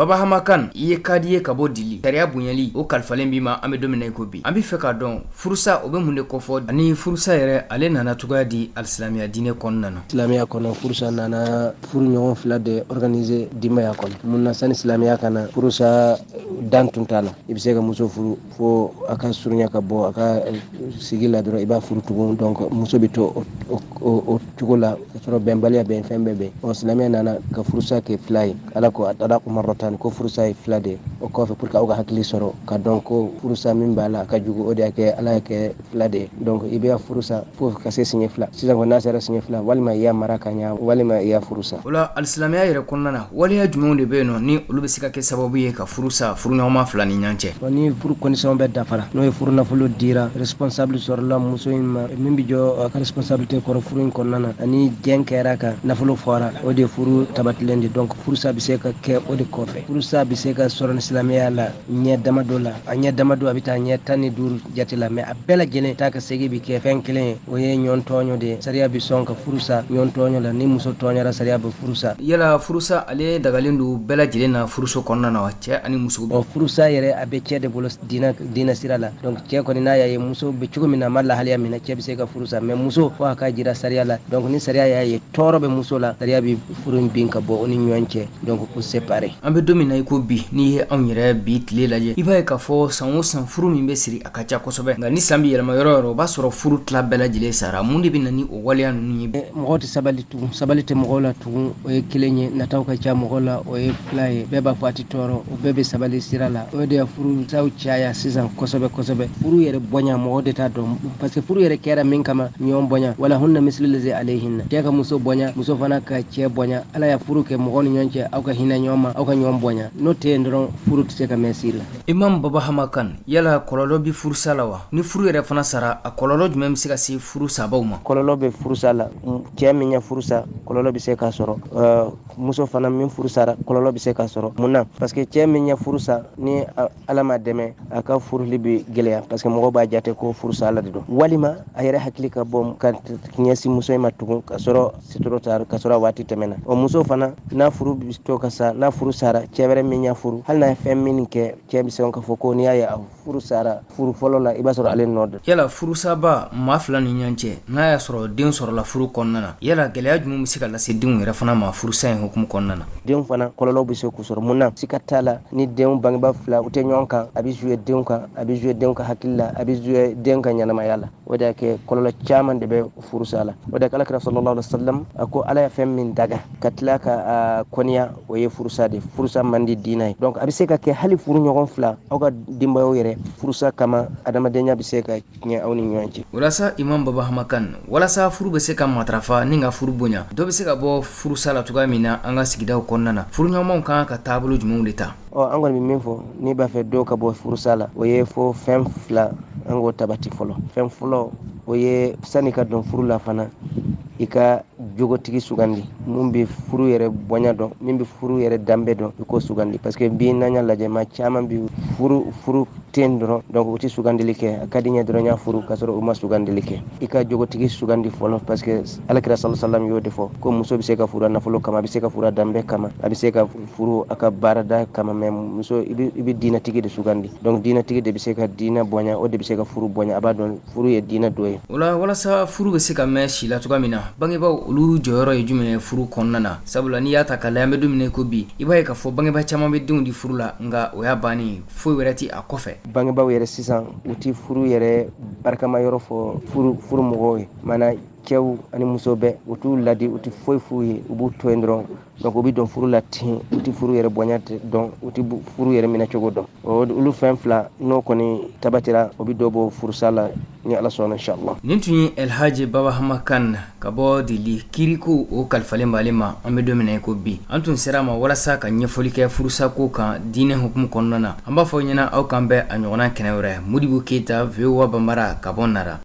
Baba Hama Kan, i ye kadi ye ka bɔ Dili, sariya bonyali o kalifalen b'i ma. An bɛ don min na i ko bi, an bɛ fɛ k'a dɔn furusa o bɛ mun de kofɔ, ani furusa yɛrɛ ale nana cogoya di alisilamɛya diinɛ kɔnɔna na? Silamɛya kɔnɔ, furusa nana furu ɲɔgɔn fila de organiser denbaya kɔnɔ. Mun na? Sani silamɛya ka na, furusa dan tun t'a la. I bɛ se ka muso furu fo a ka surunya ka bɔ a ka sigi la dɔrɔn, i b'a furu tugun. Donc muso bɛ to o cogo la ka sɔrɔ bɛnbaliya bɛ, fɛn bɛɛ bɛ. Ɔ silamɛya nana ka furusa kɛ fila ye. Ala ko at-talaqu marratan, ko furusa ye fila de. O kɔfɛ, pour que aw ka hakili sɔrɔ ka dɔn ko furusa min b'a la a ka jugu, o de y'a kɛ Ala y'a kɛ fila de ye. Donc i bɛ furusa fo ka se siɲɛ fila. Sisan ko n'a sera siɲɛ fila, walima i y'a mara ka ɲa, walima i y'a furusa. O la, alisilamɛya yɛrɛ kɔnɔna na, waleya jumɛnw de bɛ yen nɔ ni olu bɛ se ka kɛ sababu ye ka furu sa furuɲɔgɔnma fila ni ɲɔgɔn cɛ? Ni furu condition bɛɛ dafara, n'o ye furu nafolo dira, responsable sɔrɔla muso in ma min bɛ jɔ a ka responsabilité kɔrɔ furu in kɔnɔna na, ani jɛn kɛra ka nafolo fɔra, o de furu tabatilen de. Donc furusa bɛ se ka kɛ o de kɔfɛ. Furusa bɛ se ka sɔrɔ ni silamɛya la ɲɛ damadɔ la. A ɲɛ damadɔ, a bɛ taa ɲɛ 15 jate la, mais a bɛɛ lajɛlen taa ka segin bɛ kɛ fɛn kelen ye, o ye ɲɔgɔn tɔɲɔ de ye. Sariya bɛ sɔn ka furu sa ɲɔgɔn tɔɲɔ la. Ni muso tɔɲɔra, sariya bɛ furu sa. Yala furusa ale dagalen don bɛɛ lajɛlen na furuso kɔnɔna na wa, cɛ ani muso? Ɔ, furusa yɛrɛ, a bɛ cɛ de bolo diinɛ sira la. Donc cɛ kɔni, n'a y'a ye muso bɛ cogo min na, a ma lahaliya min na, cɛ bɛ se ka furu sa. Mais muso, fo a ka jira sariya la. Donc ni sariya y'a ye tɔɔrɔ bɛ muso la, sariya bɛ furu bin ka bɔ o ni ɲɔgɔn cɛ, donc k'u séparer. An bɛ don min na i ko bi, n'i ye anw yɛrɛ bi tile lajɛ, i b'a ye k'a fɔ san o san furu min bɛ siri, a ka ca kosɛbɛ. Nka ni san bɛ yɛlɛma yɔrɔ yɔrɔ, o b'a sɔrɔ furu tila bɛɛ lajɛlen sara. Mun de bɛ na ni o waleya ninnu ye? Mɔgɔ tɛ sabali tugun, sabali tɛ mɔgɔw la tugun. O ye kelen ye. Nataw ka ca mɔgɔ la, o ye fila ye. Bɛɛ b'a fɔ a tɛ tɔɔrɔ, o bɛɛ bɛ sabali sira la. O de ye furusaw caya sisan kosɛbɛ kosɛbɛ. Furu yɛrɛ bonya, mɔgɔ de t'a dɔn, parce que furu yɛrɛ kɛra min kama, ɲɔgɔn bonya, walahunna mislu lazi alayhinna, cɛ ka muso bonya, muso fana ka cɛ bonya. Ala ya furu kɛ mɔgɔ ni ɲɔgɔn cɛ, aw ka hinɛ ɲɔgɔn ma, aw ka ɲɔgɔn bonya. N'o tɛ yen dɔrɔn, furu tɛ se ka mɛn si la. Imam Baba Hama Kan, yala kɔlɔlɔ bɛ furusa la wa? Ni furu yɛrɛ fana sara, a kɔlɔlɔ jumɛn bɛ se ka se furu sabaw ma? Kɔlɔlɔ bɛ furusa la. Cɛ min ye furu sa, kɔlɔlɔ bɛ se k'a sɔrɔ. Muso fana min furu sara, kɔlɔlɔ bɛ se k'a sɔrɔ. Mun na? Parce que cɛ min ye furu sa, ni Ala ma dɛmɛ, a ka furuli bɛ gɛlɛya, parce que mɔgɔw b'a jate ko furusala de don, walima a yɛrɛ hakili ka bɔ ka ɲɛsin muso in ma tugun, ka sɔrɔ c'est trop tard, ka sɔrɔ a waati tɛmɛna. O muso fana, n'a furu bɛ to ka sa, n'a furu sara, cɛ wɛrɛ min y'a furu, hali n'a ye fɛn min kɛ, cɛ bɛ se k'a fɔ ko n'i y'a ye a furu sara furu fɔlɔ la, i b'a sɔrɔ ale nɔ don. Yala furusaba maa fila ni ɲɔgɔn cɛ, n'a y'a sɔrɔ den sɔrɔla furu kɔnɔna na, yala gɛlɛya jumɛn bɛ se ka lase denw yɛrɛ fana ma furusa in hukumu kɔnɔna na? Denw fana, kɔlɔlɔ bɛ se k'u sɔrɔ. Mun na? Sika t'a la, ni denw bangebaa fila u tɛ ɲɔgɔn kan, a bɛ jouer denw kan, a bɛ jouer denw ka hakili la, a bɛ jouer den ka ɲɛnamaya la. O de y'a kɛ kɔlɔlɔ caman de bɛ furusa la. O de ala kira sallallahu alaihi wasallam a ko Ala ye fɛn min daga ka tila ka a kɔniya, o ye furusa de. Furusa man di diinɛ ye. Donc a bɛ se ka kɛ hali furu ɲɔgɔn fila, aw ka denbayaw yɛrɛ, furusa kama adamadenya bɛ se ka tiɲɛ aw ni ɲɔgɔn cɛ. Walasa, Imam Baba Hama Kan, walasa furu bɛ se ka matarafa ni ka furu bonya, dɔ bɛ se ka bɔ furusa la cogoya min na an ka sigidaw kɔnɔna na, furuɲɔgɔnmaw kan ka taabolo jumɛnw de ta? Ɔ, an kɔni bɛ min fɔ, n'i b'a fɛ dɔw ka bɔ furusa la, o ye fo fɛn fila an k'o tabati fɔlɔ. Fɛn fɔlɔ, o ye sani ka don furu la fana, i ka jogotigi sugandi, mun bɛ furu yɛrɛ bonya dɔn, min bɛ furu yɛrɛ danbe dɔn, i k'o sugandi. Parce que bi n'an y'a lajɛ, maa caman bi furu furu ten dɔrɔn. Donc u tɛ sugandili kɛ. A ka di n ye dɔrɔn, n y'a furu, k'a sɔrɔ u ma sugandili kɛ. I ka jogotigi sugandi fɔlɔ, parce que Alakira sallallahu alaihi wasallam y'o de fɔ ko muso bɛ se ka furu a nafolo kama, a bɛ se ka furu a danbe kama, a bɛ se ka furu a ka baarada kama, mais muso, i bɛ diinɛtigi de sugandi. Donc diinɛtigi de bɛ se ka diinɛ bonya, o de bɛ se ka furu bonya, a b'a dɔn furu ye diinɛ dɔ ye. O la, walasa furu bɛ se ka mɛn si la cogoya min na, bangebaaw olu jɔyɔrɔ ye jumɛn ye furu kɔnɔna na? Sabula n'i y'a ta k'a lajɛ, an bɛ don min na ko bi, i b'a ye k'a fɔ bangebaa caman bɛ denw di furu la, nka o y'a bannen, foyi wɛrɛ tɛ a kɔfɛ. Bangebaaw yɛrɛ sisan, u tɛ furu yɛrɛ barikama yɔrɔ fɔ furu mɔgɔw ye. Mana cɛw ani muso bɛɛ, u t'u ladi, u tɛ foyi f'u ye, u b'u to yen dɔrɔn. Donc u bɛ don furu la ten, u tɛ furu yɛrɛ bonya dɔn, u tɛ furu yɛrɛ minɛ cogo dɔn. Olu fɛn fila n'o kɔni tabatira, o bɛ dɔ bɔ furusa la, ni Ala sɔnna, inshallah. Nin tun ye Elhaji Baba Hama Kan ka bɔ Dili, kiriko o kalifalen b'ale ma. An bɛ don min na i ko bi, an tun sera a ma walasa ka ɲɛfɔli kɛ furusako kan diinɛ hukumu kɔnɔna na. An b'a fɔ ɲɛna, aw k'an bɛn a ɲɔgɔnna kɛnɛ wɛrɛ. Modibo Keyita, VOA Banbara, ka bɔ Nara.